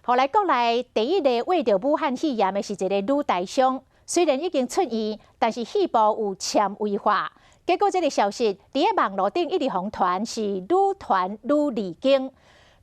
後來國內第一个罹著武漢肺炎的是一个女台商，雖然已經出院，但是肺部有纖維化。結果這个消息佇咧網路頂一直予傳是愈傳愈離經。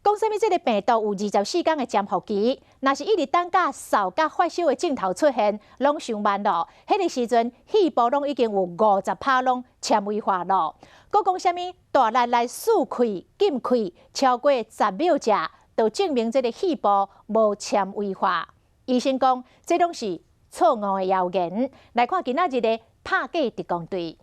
講啥物？這个病毒有24天的潛伏期，若是一直等甲嗽佮發燒的症頭出現，攏傷慢咯。彼个時陣，肺部攏已經有50%攏纖維化咯。閣講啥物？大力來欶氣、禁氣超過10秒者，就證明這个肺部無纖維化。醫生講，這攏是錯誤的謠言。來看今仔日的拍假特工隊。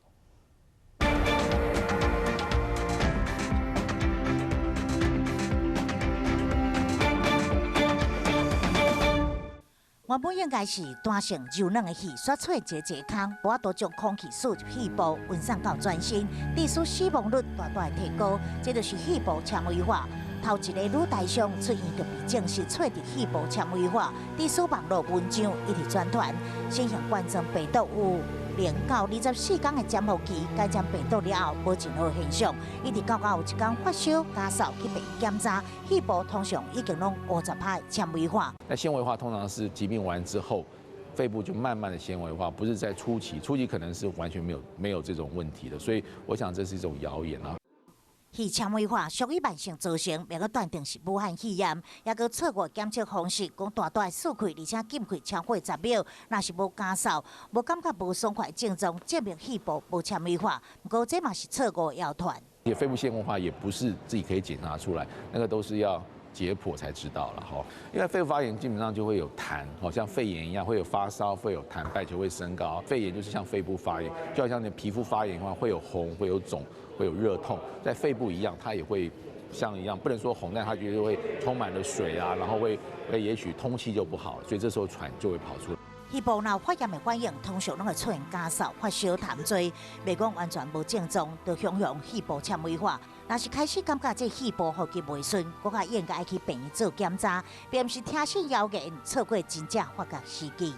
原本應該是彈性柔軟的肺，煞出現一个空，無法度將空氣輸入肺部，運送到全身，致使死亡率大大提高。這就是肺部纖維化。頭一個女台商出院就被證實揣著肺部纖維化，致使網路文章一直轉傳。新型冠狀病毒有0到24天的潛伏期，感染病毒了後無任何現象，一直到有一天發燒咳嗽去病院檢查，肺部通常已經攏50%纖維化。那纖維化通常是疾病完之後，肺部就慢慢的纖維化，不是在初期，初期可能是完全沒有這種問題的，所以我想這是一種謠言啊。肺纖維化屬於慢性造成，袂閣斷定是武漢肺炎，抑閣錯誤檢測方式，講大大欶氣，而且禁氣超過10秒，若是無咳嗽、無感覺無爽快症狀，證明肺部無纖維化。毋過這嘛是錯誤謠傳。肺部纖維化也不是自己可以檢查出來，那個都是要解剖才知道了哈。因為肺部發炎基本上就會有痰，好像肺炎一樣會有發燒，會有痰，白球會升高。肺炎就是像肺部發炎，就好像你皮膚發炎的話，會有紅，會有腫。會有熱痛，在肺部一樣，它也會像一樣，不能說紅，但它絕對會充滿了水啊，然後會也許通氣就不好，所以這時候喘就會跑出來。肺部若有發炎的反應，通常攏會出現咳嗽、發燒、痰多，袂講完全無症狀，就雄雄肺部纖維化。若是開始感覺這肺部呼吸袂順，閣較應該愛去病院做檢查，並毋是聽信謠言，錯過真正發覺時機。